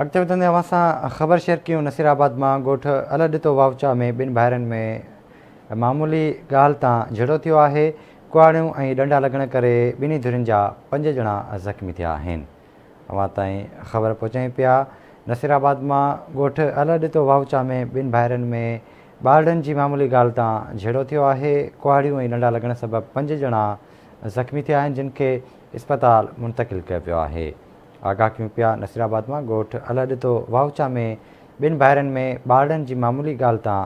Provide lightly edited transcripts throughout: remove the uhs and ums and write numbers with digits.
اڳتي وڌندي اوهان سان خبر شيئر ڪيون نصير آباد مان ڳوٺ الهڏتو واوچا ۾ ٻن ڀائرن ۾ معمولي ڳالهه تان جهيڙو ٿيو آهي ڪهاڙيون ۽ ڏنڊا لڳڻ ڪري ٻنهي ڌرين جا پنج ڄڻا زخمي ٿيا آهن اوهان تائين خبر پهچايون پيا نصير آباد مان ڳوٺ الهڏتو واوچا ۾ ٻن ڀائرن ۾ ٻارڙن جي معمولي ڳالهه تان جهيڙو ٿيو آهي ڪهاڙيون ۽ ڏنڊا لڳڻ سبب پنج ڄڻا زخمي ٿيا آهن جن کي اسپتال منتقل ڪيو ويو آهي آگاهه ڪيون پيا نصيرآباد مان ڳوٺ الهڏتو واهوچا ۾ ٻن ڀائرن ۾ ٻارڙن جي معمولي ڳالهه تان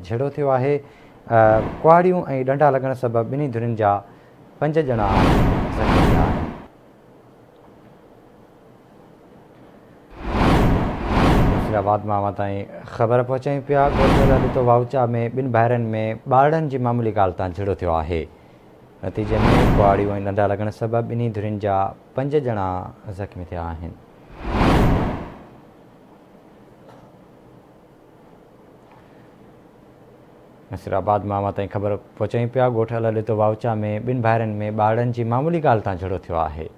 جهيڙو ٿيو آهي ڪهاڙيون ۽ ڏنڊا لڳڻ سبب ٻنهي ڌرين جا پنج ڄڻا زخمي ٿيا آهن. نصيرآباد مان اوهان تائين خبر پهچايون پيا ڳوٺ الهڏتو واهوچا ۾ ٻن ڀائرن ۾ ٻارڙن جي معمولي ڳالهه تان جهيڙو ٿيو آهي نتيجي ۾ ڪهاڙيون ۽ ڏنڊا لڳڻ سبب ٻنهي ڌرين جا پنج ڄڻا زخمي ٿيا آهن. نصيرآباد مان اوهان تائين خبر پهچايون پيا ڳوٺ الهڏتو واوچا ۾ ٻن ڀائرن ۾ ٻارڙن جي معمولي ڳالهه تان جهيڙو ٿيو آهي.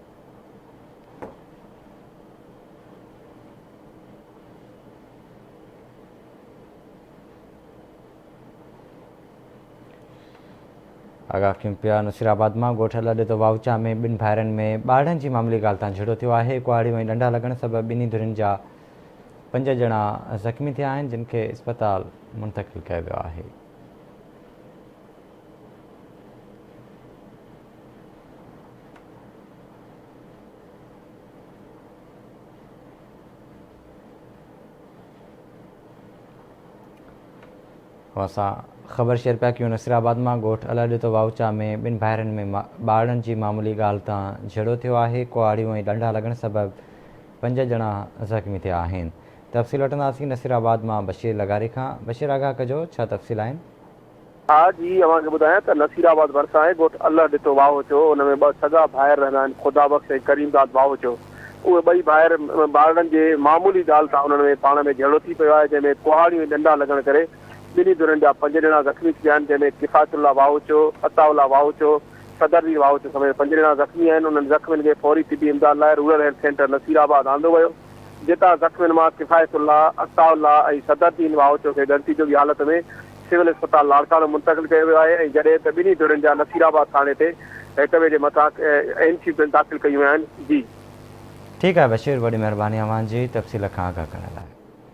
آگاهه ڪيون پيا نصيرآباد مان ڳوٺ لڏي واوچا ۾ ٻن ڀائرن ۾ ٻارڙن جي معاملي ڳالهه تان جهيڙو ٿيو آهي ڪهاڙيون ۽ ڏنڊا لڳڻ سبب ٻنهي ڌرين جا پنج ڄڻا زخمي ٿيا آهن جن کي اسپتال منتقل ڪيو ويو آهي. اوهان سان خبر شيئر پيا ڪيون نصيرآباد مان ڳوٺ الهڏتو واهوچا ۾ ٻن ڀائرن ۾ ٻارڙن جي معمولي ڳالهه تان جهيڙو ٿيو آهي ڪهاڙيون ۽ ڏنڊا لڳڻ سبب پنج ڄڻا زخمي ٿيا آهن تفصيل وٺنداسين نصيرآباد مان بشير لغاري کان بشير آگاهه ڪجو ڇا تفصيل آهن. ها جي اوهان کي ٻڌايان ته نصيرآباد ڀرسان آهي ڳوٺ الهه ڏتو واهوچو ان ۾ ٻه سڳا ڀائر رهندا آهن خدا بخش ۽ ڪريم داد واهوچو اهي ٻئي ڀائر ٻارڙن جي معمولي ڳالهه تان انهن ۾ پاڻ ۾ جهيڙو ٿي پيو آهي جنهن ۾ ڪهاڙيون ۽ ڏنڊا لڳڻ ڪري ٻنهي ڌرين جا پنج ڄڻا زخمي ٿي پيا آهن جنهن ۾ ڪفايت الله واهوچو، عطاء الله واهوچو، صدر الدين واهوچو سميت پنج ڄڻا زخمي آهن انهن زخمين کي فوري طبي امداد لاء رورل هيلٿ سينٽر نصيرآباد آندو ويو جتان زخمين مان ڪفايت الله، عطاء الله ۽ صدر الدين واهوچو کي ڳڻتي جوڳي حالت ۾ سول اسپتال لاڙڪاڻو منتقل ڪيو ويو آهي ۽ جڏهن ته ٻنهي ڌرين جا نصيرآباد ٿاڻي تي هڪ ٻئي جي مٿان اين سي پڻ داخل ڪيون ويون آهن. جي. ٺيڪ آهي بشير وڏي مهرباني اوهان جي تفصيل کان آگاهه ڪرڻ لاء.